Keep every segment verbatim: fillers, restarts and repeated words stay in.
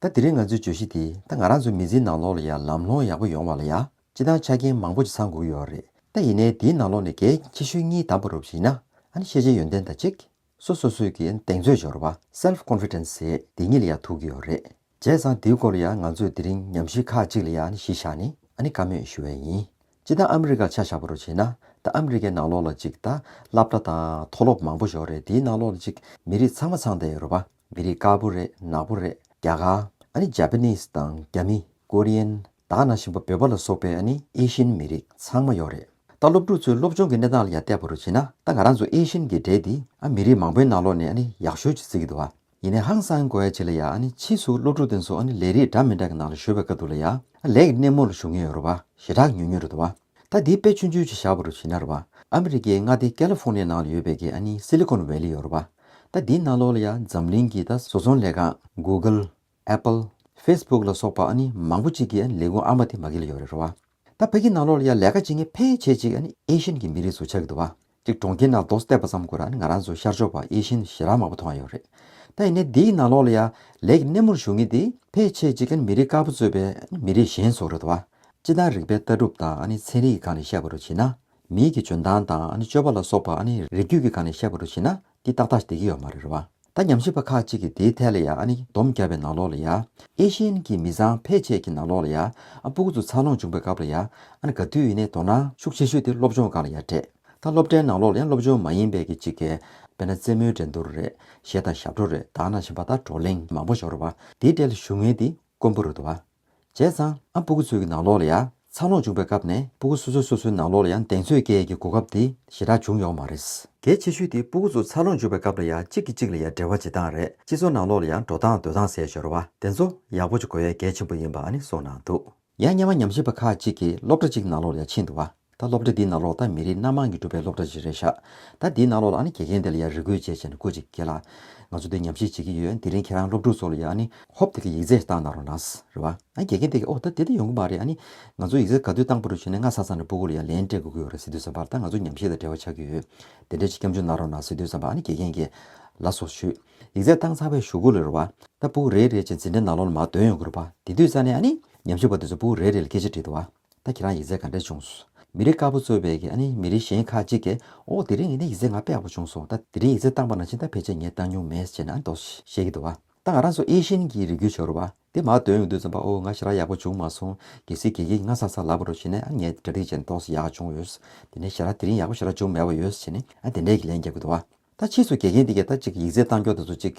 ད་དེ་རིང་ང་ཚོའི་བརྗོད་གཞི་དེ་ད་ང་རང་ཚོའི་མི་ཚེའི་ནང་ལོགས་ལ་ཡང་ལམ་ལྷོང་ཡག་པོ་ཡོང་བ་ལ་ཡང་སྤྱི་བཏང་ཆ་རྐྱེན་མང་པོ་ཅིག་ཚང་དགོས་ཀྱི་ཡོད་རེད། ད་ཡིན་ནའི་དེའི་ནང་ལོགས་ནས་གལ་ཆེ་ཤོས་གཉིས་བདམས་པ་རོབ་བྱས་ན། ཨ་ནི་ཤེས་བྱའི་ཡོན་ཏན་དང་གཅིག་སོ་སོ་སོའི་གི་གདེང་ཚོད་འབྱོར་བ། self confidence ཟེར་དེ་གཉིས་ལ་ཡང་ཐུག་གི་ཡོད་རེད། བྱས་ཙང་དེའི་སྐོར་ལ་ཡང་ང་ཚོས་དེ་རིང་ཉམས་ཞིབ་ཁག་ཅིག་ལ་ཡང་ཨ་ནི་གཞི་བཞག་ནས་ཨ་ནི་བཀའ་མོལ་ཞུ་བ་ཡིན། སྤྱི་བཏང་ཨ་མི་རི་ཀར་ཆ་བཞག་པ་རོབ་བྱས་ན། ད་ཨ་མི་རི་ཀའི་ནང་ལོགས་ལ་ཅིག་ད་སློབ་གྲྭ་དང་མཐོ་སློབ་མང་པོ་ཞིག་ཡོད་རེད། དེའི་ནང་ལོགས་ལ་ཅིག་མི་རིགས་ཚང་མ་ཚང་བསྡད་ཡོད་རེད་པ། མི་རིགས་དཀར་པོ་རེད། ནག་པོ་རེད། རྒྱ་གར། ཨ་ནི་Japanese དང་རྒྱ་མི། Korean། ད་ག་ནང་བཞིན་པ་བོད་པ་ལ་སོགས་པའི་ཨ་ནི་ཨེ་ཤི་ཡན་མི་རིགས་ཚང་མ་ཡོད་རེད། ད་སློབ་ཕྲུག་ཚོའི་སློབ་སྦྱོང་གི་གནས་སྟངས་ལ་ཡང་བལྟས་པ་རོབ་བྱས་ན། ད་ང་རང་ཚོ་ཨེ་ཤི་ཡན་གྱི་གྲས་འདི་ཨ་མི་རིགས་མང་པོའི་ནང་ལོགས་ནས་ཨ་ནི་ཡག་ཤོས་ཅིག་བརྩི་གི་འདུག་བ། ཡིན་ནའི་ཧང་སང་དགོས་ཡ་ཅིག་ལ་ཡ་ཨ་ནི་ཕྱིས་སུ་སློབ་ཕྲུག་དེ་ཚོ་ཨ་ནི་ལས་རིགས་འདྲ་མི་འདྲ་གི་ནང་ལ་ཞུགས་པའི་སྐབས་དུ་ལ་ཡ་ཨ་ལས་ཀྱི་སྣེ་མོ་ལ་ཞུགས་མཁན་ཡོད་རེད་བ། ཞེ་དྲག་ཉུང་ཉུང་རེད་འདུག་བ། ད་དེའི་དཔེ་ཆུང་ཆུང་ཅིག་བཞག་པ་རོབ་བྱས་ན་རེད་བ། ཨ་མི་རི་ཀའི་མངའ་སྡེ་ཀེ་ལི་ཧྥོར་ནི་ཡའི་ནང་ལ་ཡོད་པའི་གི་ཨ་ནི་Silicon Valley ཡོད་རེད་བ། ད་དེའི་ནང་ལོགས་ལ་ཡ་འཛམ་གླིང་གི་ད་བཟོ་ཚོང་ལས་ཁང་Google། Apple། Facebook ལ་སོགས་པ་ཨ་ནི་མང་པོ་ཅིག་གི་ཨ་ནི་ལས་ཁུངས་ཨ་མ་དེ་མ་གི་ལ་ཡོད་རེད་བ། ད་ཕ་གི་ནང་ལོགས་ལ་ཡ་ལས་ཀ་བྱེད་མཁན་ཕལ་ཆེར་ཅིག་ཨ་ནི་ཨེ་ཤི་ཡན་གྱི་མི་རིགས་ཚོ་ཆགས་ཀྱི་འདུག་བ། ཅིག་གྲོང་ཁྱེར་ནང་རྡོ་བལྟས་པ་ཙམ་ཁོ་རང་ཨ་ནི་ང་རང་ཚོ་ཤར་ཕྱོགས་པ་ཨེ་ཤི་ཡན་ཞེ་དྲག་མང་པོ་མཐོང་ཡ་ཡོད་རེད། ད་ཡིན་ནའི་དེའི་ནང་ལོགས་ལ་ཡ་ལས་ཀྱི་སྣེ་མོར་ཞུགས་མཁན་དེ་ཕལ་ཆེར་ཅིག་ཨ་ནི་མི་རིགས་དཀར་པོ་གཙོས་པའི་ཨ་ནི་མི་རིགས་གཞན་ཚོ་རེད་འདུག་བ། སྤྱི་བཏང་རིག་པའི་ལྟ་གྲུབ་དང་ཨ་ནི་ཚན་རིག་གི་སྒང་ནས་བཤད་པ་རོབ་བྱས་ན། མིའི་གི་འཇོན་ཐང་དང་ཨ་ནི་སྤྱོད་པ་ལ་སོགས་པ་ཨ་ནི་རིགས་རྒྱུད་ཀྱི་སྒང་ནས་བཤད་པ་རོབ་བྱས་ན་འདི་ཏག་ཏག་བསྡད་ཀྱི་ཡོད་མ་རེད་རེད་བ། ད་ཉམས་ཞིབ་པ་ཁག་ཅིག་གིས་དེའི་ཐད་ལ་ཡ་ཨ་ནི་སྡོམ་བརྒྱབ་པའི་ནང་ལོགས་ལ་ཡ་ཨེ་ཤི་ཡན་གྱི་མི་ཚང་ཕལ་ཆེར་གྱི་ནང་ལོགས་ལ་ཡ་ཨ་སྤུ་གུ་ཚོ་འཚར་ལོངས་བྱུང་པའི་སྐབས་ལ་ཡ་ཨ་ནི་ག་དུས་ཡིན་ནའི་དོ་སྣང་ཤུགས་ཆེ་ཤོས་དེ་སློབ་སྦྱོང་སྒང་ལ་ཡ་སྤྲད། ད་སློབ་གྲྭའི་ནང་ལོགས་ལ་ཡང་སློབ་སྦྱོང་མ་ཡིན་པའི་གི་ཅིག་གི་དཔེར་ན་རྩེད་མོའི་འགྲན་བསྡུར་རེད། གཞས་དང་ཞབས་བྲོ་རེད། ད་ག་ནང་བཞིན་པ་ད་བགྲོ་གླེང་མང་པོ་ཞིག་ཡོད་རེད་བ། དེའི་གྲས་ལ་ཞུགས་མཁན་དེ་དཀོན་པོ་རེད་འདུག་བ། བྱས་ཙང་ཨ་སྤུ་གུ་ཚོའི་གི་ནང་ལོགས་ལ་ཡ་འཚར་ལོངས་བྱུང་པའི་སྐབས་ནས་སྤུ་གུ་སོ་སོ་སོ་སོའི་ནང་ལོགས་ལ་ཡང་གདེང་ཚོད་སྐྱེ་ཡས་ཀྱི་གོ་སྐབས་དེ་ཞེ་དྲག་བྱུང་ཡོད་མ་རེད། གལ་ཆེ་ཤོས་དེ་སྤུ་གུ་ཚོ་འཚར་ལོངས་བྱུང་པའི་སྐབས་ལ་ཡ་གཅིག་གིས་གཅིག་ལ་ཡ་འབྲེལ་བ་བྱེད་སྟངས་རེད། སྤྱི་ཚོགས་ནང་ལོགས་ལ་ཡང་འགྲོ་སྟངས་སྡོད་སྟངས་ཟེར་ཡ་ཞིག་ཡོད་རེད་བ། དེ་ཚོ་ཡག་པོ་ཅིག་དགོས་ཡས་གལ་ཆེན་པོ་ཡིན་པ་ཨ་ནི་གསུངས་གནང་འདུག་ཡང་སྔོན་མ་ཉམས་ཞིབ་པ་ཁག་ཅིག་གིས་སློབ་གྲྭ་ཅིག་ནང་ལོགས་ལ་ཡང་ཕྱིན་འདུག་བ། ད་སློབ་གྲྭ་འདིའི་ནང་ལོགས་ད་མི་རིགས་སྣ་མང་གིས་གྲུབ་པའི་སློབ་གྲྭ་ཅིག་རེད་ཤག་ད་འདིའི་ནང་ལོགས་ལ་ཨ་ནི་དགེ་རྒན་དེ་ལ་ཡང་རེ་སྐུལ་བྱས་བྱས་ནས་སྐུ་མཁྱེན་རྒན་ལགས། ང་ཚོ་འདི་ཉམས་ཞིབ་བྱེད་ཀྱི་ཡོད། དེ་རིང་ཁྱེད་རང་སློབ་ཕྲུག་ཚོ་ལ་ཡང་ཨ་ནི་ཧོབ་དེ་གི་ཡིག་ཚད་བཏང་གནང་རོགས་གནང་། རེད་བ། ཨ་ནི་དགེ་རྒན་དེ་གིས་ཨོ་ད་དེ་ད་ཡོང་གི་མ་རེད། ཨ་ནི་ང་ཚོ་ཡིག་ཚད་ག་དུས་བཏང་པ་རེད་ཟེར་ནས་ང་ས་ས་ནས་སྤུ་གུ་ལ་ཡང་ལན་སྤྲད་དགོས་ཀྱི་ཡོད་རེད་ཟེར་དུས་ཙམ་པར། ད་ང་ཚོ་ཉམས་ཞིབ་དང་འབྲེལ་བ་ཆགས་ཀྱི་ཡོད། དེ་འདྲ་ཅིག་སྐྱབས་འཇུག་གནང་རོགས་གནང་ཟེར་དུས་ཙམ་པར་ཨ་ནི་དགེ་རྒན་གྱིས་ལགས་སོ་ཞུས། ཡིག་ཚད་བཏང་ཚར་བའི་གཞུག་གུ་ལ་རེད་བ། ད་སྤུ་གུ་རེ་རེ་བྱས་འཛིན་གྲྭའི་ནང་ལོགས་ལ་མར་འདོན་ཡོང་གི་རེད་བ། དེ་དུས་ཙ་ནས་ཨ་ནི་ཉམས་ཞིབ་པ་དེ་ཚོ་སྤུ་གུ་རེ་རེ་ལ་སྐད་ཆ་དྲིས་འདུག་བ། ད་ཁྱེད་རང་ཡིག་ཚད་ག་འདྲས་བྱུང་སོང་། མི་རིགས་དཀར་པོ་གཙོས་པའི་གི་ཨ་ནི་མི་རིགས་གཞན་ཁག་ཅིག་གིས་ཨོ་དེ་རིང་ཡིན་ན་ཡིག་ཚད་ང་དཔེ་ཡག་པོ་བྱུང་སོང་། ད་དེ་རིང་ཡིག་ཚད་བཏང་པ་ནང་བཞིན་ད་ཕལ་ཆེར་ངས་བཏང་མྱོང་མེད་ཟེར་ནས་ཨ་ནི་དོགས་བཤད་ཀྱི་འདུག་བ། ད་ང་རང་ཚོ་ཨེ་ཤི་ཡན་གྱི་རིགས་རྒྱུད་ཆགས་རེད་བ། དེ་མར་འདོན་ཡོང་དུས་ཙམ་པ་ཨོ་ང་ཞེ་དྲག་ཡག་པོ་བྱུང་མ་སོང་། གལ་སྲིད་དགེ་རྒན་གྱིས་ང་ས་ས་ལབ་པ་རོགས་བྱས་ནས་ཨ་ངས་གྲ་སྒྲིག་བྱས་ནས་ཏོག་ཙམ་ཡག་བྱུང་ཡོད། དེ་ནས་ཞེ་དྲག་དེ་རིང་ཡག་པོ་ཞེ་དྲག་བྱུང་མེད་པ་ཡོད་ཟེར་ནས་ཨ་དེ་འདྲས་ཀྱི་ལན་རྒྱག་གི་འདུག་བ། ད་ཕྱིས་སུ་དགེ་རྒན་དེ་གས་ད་ཅིག་ཡིག་ཚད་བཏང་སྐྱོར་དེ་ཚོ་ཅིག་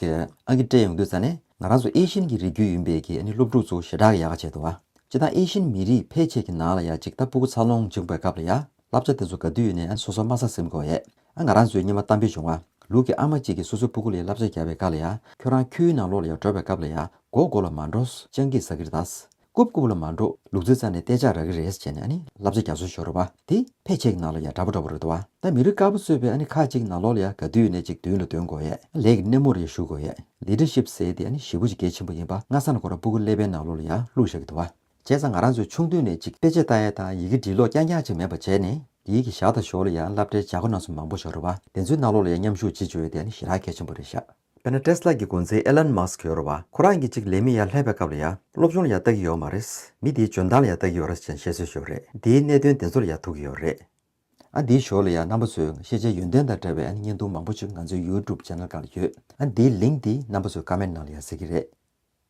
ཨང་ཀི་སྤྲད་ཡོང་དུས་ཙ་ནས་ང་རང་ཚོ་ཨེ་ཤི་ཡན་གྱི་རིགས་རྒྱུད་ཡིན་པའི་གི་ཨ་ནི་སློབ་ཕྲུག་ཚོ་ཞེ་དྲག་ཡག་ག་བྱས་འདུག་བ། སྤྱིར་བཏང་ཨེ་ཤི་ཡན་མི་རིགས་ཕལ་ཆེར་གྱི་ནང་ལ་ཡ་ཅིག་ད་སྤུ་གུ་འཚར་ལོངས་བྱུང་པའི་སྐབས་ལ་ཡ་བསླབ་བྱ་དེ་ཚོ་ག་དུས་ཡིན་ནའི་ཨ་ནི་སོ་སོ་དམའ་ས་ཟིན་དགོས་ཡས། ཨ་ང་རང་ཚོའི་སྔོན་མ་གཏམ་དཔེ་བྱུང་བ། ལུག་གི་ཨ་མ་གཅིག་གིས་སོ་སོའི་སྤུ་གུ་ལ་ཡ་བསླབ་བྱ་བརྒྱབ་པའི་སྐབས་ལ་ཡ་ཁྱོད་རང་ཁྱིའི་ནང་ལོགས་ལ་ཡ་འགྲོ་བའི་སྐབས་ལ་ཡ་མགོ་མགོ་ལ་མ་འགྲོ། སྤྱང་ཀི་ཟ་གི་རེད་ད། རྐུབ་རྐུབ་ལ་མ་འགྲོ། ལུག་རྫི་རྩ་ནས་རྟ་ལྕག་རག་གི་རེད་ཟེར་ནས་ཨ་ནི་བསླབ་བྱ་རྒྱག་སྲོལ་ཞིག་ཡོད་རེད་བ། དེ་ཕལ་ཆེར་གྱི་ནང་ལ་ཡ་འདྲ་པོ་འདྲ་པོ་རེད་འདུག་བ། ད་མི་རིགས་དཀར་པོ་གཙོས་པའི་ཨ་ནི་ཁག་ཅིག་ནང་ལོགས་ལ་ཡ་ག་དུས་ཡིན་ནའི་ཅིག་མདུན་ལ་འདོན་དགོས་ཡས། ལས་ཀྱི་སྣེ་མོར་ཡ་ཞུགས་དགོས་ཡས། ལི་ཌར་ཤིབ་ཟེར་དེ་ཨ་ནི་ཞེ་པོ་ཅིག་གལ་ཆེན་པོ་ཡིན་པ་སྔ་ས་ནས་ཁོ་རང་སྤུ་གུ་ཀླད་པའི་ནང་ལོགས་ལ་ཡ་བླུགས་བཞག་གི་འདུག་བ། བྱས་ཙང་ང་རང་ཚོས་ཆུང་དུས་ནས་ཅིག་དཔེ་ཆ་ལྟ་ཡས་དང་ཡི་གེ་འབྲི་ཀློག་རྐྱང་རྐྱང་ཅིག་མེད་པ་བྱས་ནས་དེའི་གི་ཞག་དང་ཞོགས་ལ་ཡ་སློབ་གྲྭའི་བྱ་སྒོ་སྣ་ཚོགས་མང་པོ་ཞིག་ཡོད་རེད་བ། དེ་ཚོའི་ནང་ལོགས་ལ་ཡ་མཉམ་ཞུགས་བྱེད་བཅུག་ཡས་དེ་ཨ་ནི་ཞེ་དྲག་གལ་ཆེན་པོ་རེད་ཤག་དཔེར་ན་ཊེ་སི་ལ་གི་འགོ་འཛིན་ཨེ་ལན་མཱ་སི་ཀི་ཡོད་རེད་བ། ཁོ་རང་གིས་ཅིག་ལས་མི་ཡར་སླེབས་པའི་སྐབས་ལ་ཡ་སློབ་སྦྱོང་ལ་ཡ་ལྟ་གི་ཡོད་མ་རེད། མི་དེའི་འཇོན་ཐང་ལ་ཡ་ལྟ་གི་ཡོད་རེད་ཅེས་བཤད་སྲོལ་ཞིག་ཡོད་རེད། དེའི་གནད་དོན་དེ་ཚོ་ལ་ཡ་ཐུག་གི་ཡོད་རེད། ཨ་འདིའི་ཞོར་ལ་ཡ་རྣམ་པ་ཚོས་ཤེས་བྱའི་ཡོན་ཏན་དང་འབྲེལ་བའི་ཨ་ནི་བརྙན་ཐུང་མང་པོ་ཅིག་ང་ཚོའི་ཡུ་ཊུབ་ཆེ་ནལ་སྒང་ལ་ཡོད། ཨ་འདིའི་ལིང་ཀི་དེ་རྣམ་པ་ཚོས་ཀོ་མེན་ཊི་ནང་ལ་ཡ་གཟིགས་ཀྱི་རེད།